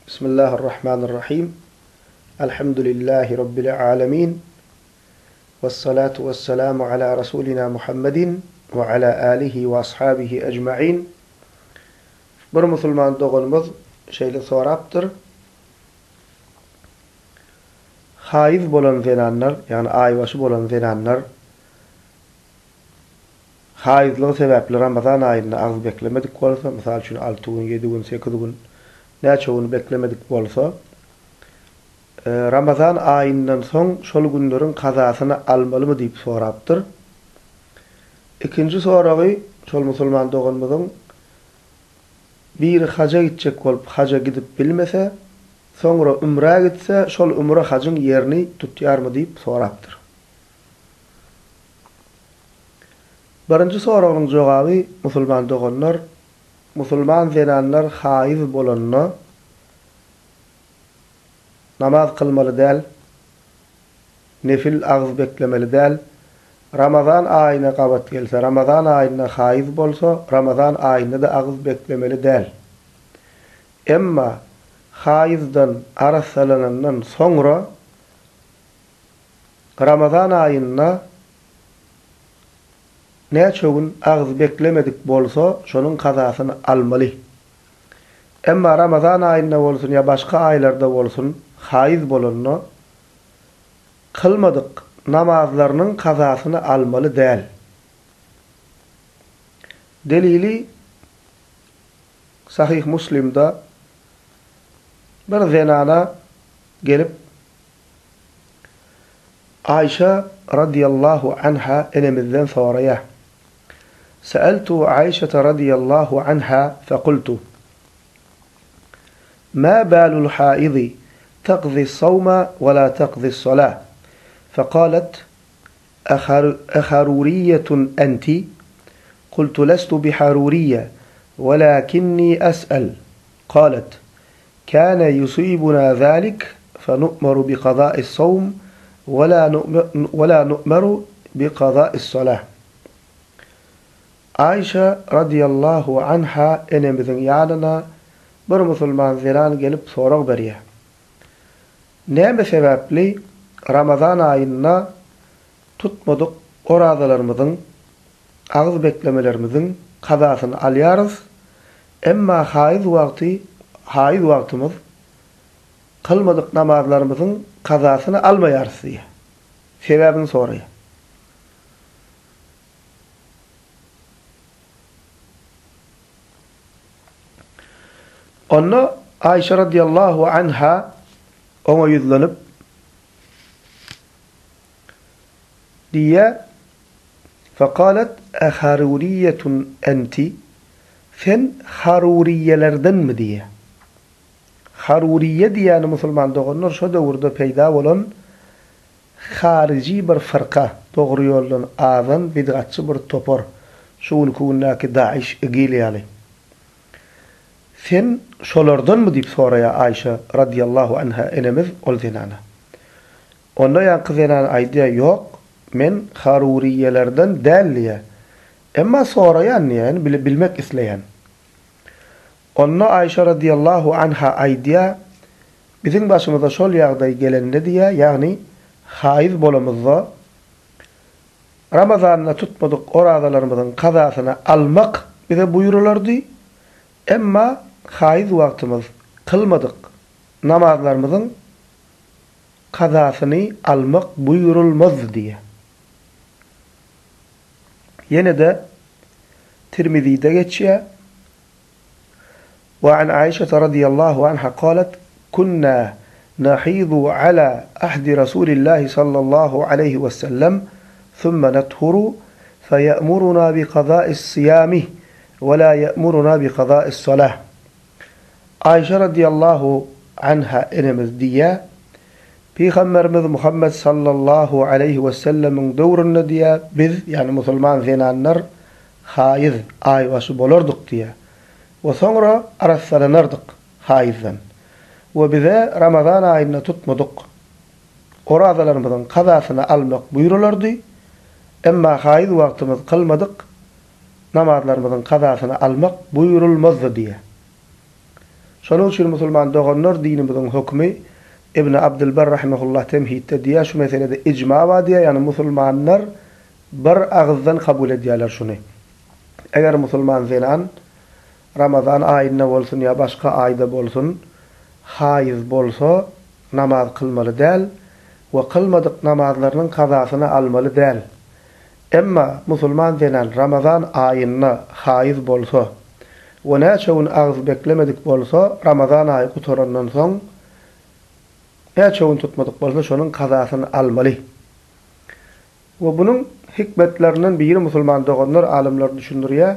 Bismillahir-Rahmanir Rahim. Elhamdülillahi Rabbil alemin. Vessalatu vesselamu ala Rasulina Muhammedin we ala alihi we ashabihi ecmaîn. Bir musulman doganymyz şeýle sorapdyr. Haýyz bolan zenanlar, ýagny aýbaşy bolan zenanlar Haýyzlygy sebäpli Ramazan aýynda agyz beklemedik bolsa, mysal üçin alty gün, ýedi gün, sekiz gün, näçe gün beklemedik bolsa, Ramazan aýyndan soň şol günleriň kazasyny almalymy diýip sorapdyr. Ikinji soragy şol musulman doganymyzyň, Biri haja gitjek bolup haja gidip bilmese, soňra ümrä gitse, şol ümre hajyň ýerini tutýarmy diýip sorapdyr. Birinji soragynyň jogaby, musulman doganlar, musulman zenanlar haýyz bolanda namaz kylmaly däl, nefil agyz beklemeli däl, Ramazan aýyna gabat gelse, Ramazan aýynda haýyz bolsa, Ramazan aýynda-da agyz beklemeli däl. Emma haýyzdan arassalanandan soňra Ramazan aýynda näçe gün agyz beklemedik bolsa, şonuň kazasyny almaly. Emma Ramazan aýynda bolsun ýa başga aýlarda bolsun, haýyz bolanda, kylmadyk namazlarynyň kazasyny almaly däl. Delili Sahyh Muslimde bir zenana gelip, Aýşa radyýallahu anha enemizden soraýar, Seeltu Aýşete radyýallahu anha fekultu, Ma balul haizi takzis-sawma we la takzis-salah? Fekalet, Eharuriýetun enti? Kultu lestu biharuriýe, welakinni es'el. Kalet, Kâne yusibuna zâlik fenu'meru bi-kazâis-sawm ve lâ nu'meru bi-kazâis-salâh. Aýşa radyýallahu anha enemiziň ýanyna bir musulman zenan gelip sorag berýär. Näme sebäpli Ramazan aýynda tutmadyk orazalarymyzyň, agyz beklemelerimiziň kazasyny alýarys, Emma haýyz wagty, haýyz wagtymyz kylmadyk namazlarymyzyň kazasyny almaýarys diýýär. Sebäbini soraýar. Onda Aýşa radiýallahu anha oňa ýüzlenip diýýär, Fekalet eharuriýetun enti, Sen haruriýelerdenmi diýýär. Haruriýe diýýäni musulman doganlar şo döwürde peýda bolan haryjy bir fyrka, dogry ýoldan azan bidgatçy bir topar, şu günki gündäki Daiş, IGIL ýaly. Sen şolardanmy diýip soraýar Aýşa radiýallahu anha enemiz ol zenana. Onda ýaňky zenan aýdýar, Ýok, men haruriýelerden däl diýýär. Emma soraýan diýýär, ýagny bilmek isleýän. Onda Aýşa radiýallahu anha aýdýar, Biziň başymyza şol ýagdaý gelende diýýär, ýagny haýyz bolamyzda, Ramazanda tutmadyk orazalarymyzyň kazasyny almak bize buýrulardy, emma haýyz wagtymyz kylmadyk namazlarymyzyň kazasyny almak buýrulmazdy diýýär. Ýene-de Tirmizide geçýär, Wa an Aişete radiýallahu anha kalet, Kunna nahidu ala ahdi Rasulillahi sallallahu aleýhi we sellem, thumma nathuru, feýe'muruna bi kaza'is siýami, we la ýe'muruna bi kaza'is salah. Aýşe radiýallahu anha enemiz diýýär, Pygamberimiz Muhammet sallallahu aleýhi wesellemiň döwründe diýýär, biz, ýagny musulman zenanlar haýyz, aýbaşy bolardyk diýýär. We soňra arassalanardyk haýyzdan. We bize Ramazan aýynda tutmadyk orazalarymyzyň kazasyny almak buýrulardy, emma haýyz wagtymyz kylmadyk namazlarymyzyň kazasyny almak buýrulmazdy diýýär. Şonuň üçin musulman doganlar dinimiziň hökümi Ibn Abdylber rahimehullah Temhidde diýýär şu meselede ijma bar diýýär ýagny musulmanlar bir agyzdan kabul edýärler şuny. Eger musulman zenan Ramazan aýynda bolsun ýa başga aýda bolsun haýyz bolsa namaz kylmaly däl we kylmadyk namazlarynyň kazasyny almaly däl. Emma musulman zenan Ramazan aýynda haýyz bolsa we näçe gün agyz beklemedik bolsa Ramazan aýy gutarandan soň näçe gün tutmadyk bolsa şonuň kazasyny almaly. We bunuň hikmetlerinden biri musulman doganlar alymlar düşündirýär.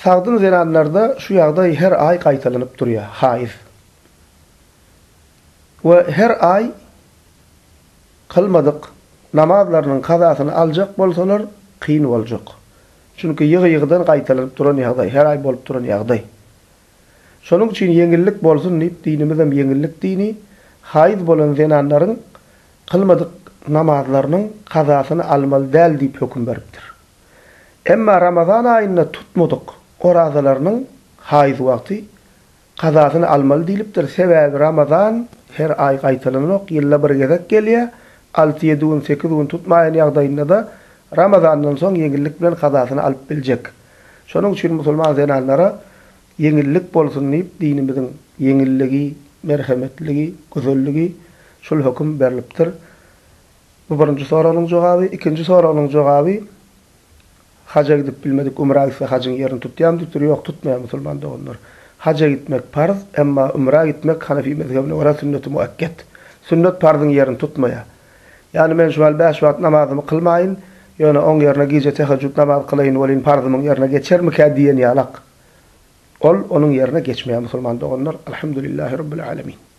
Sagdyn zenanlarda şu ýagdaý her aý gaýtalanyp durýar, haýyz. We her aý kylmadyk namazlarynyň kazasyny aljak bolsalar kyn boljak. Çünki ýygy-ýygydan gaýtalanyp duran ýagdaý, her aý bolup duran ýagdaý. Şonuň üçin ýeňillik bolsun diýip dinimizem ýeňillik dini, haýyz bolan zenanlaryň kylmadyk namazlarynyň kazasyny almaly däl diýip höküm beripdir. Emma Ramazan aýynda tutmadyk orazalarynyň haýyz wagty kazasyny almaly diýlipdir, sebäbi Ramazan her aý gaýtalanok, ýylda bir gezek gelýär, alty-ýedi gün, sekiz gün tutmaýan ýagdaýynda-da Ramazandan soň ýeňillik bilen kazasyny alyp biljek. Şonuň üçin musulman zenanlara ýeňillik bolsun diýip dinimiziň ýeňilligi, merhemetligi, gözelligi şul höküm berlipdir. Bu birinji soragynyň jogaby. Ikinji soragynyň jogaby haja gidip bilmedik ümra gitse hajyň ýerini tutýarmy diýipdir. Ýok tutmaýar musulman doganlar. Haja gitmek parz, emma ümra gitmek hanefi mezhebine görä sünneti muekket. Sünnet parzyň ýerini tutmaýar. Ýagny men şu hal bäş wagt namazymy kylmaýyn, ýöne oň ýerine gije tehejjüt namaz kylaýyn welin parzymyň ýerine geçermikä diýen ýalak. Ol onuň ýerine geçmeýär musulman doganlar. Alhamdulillahi Rabbil Alemin.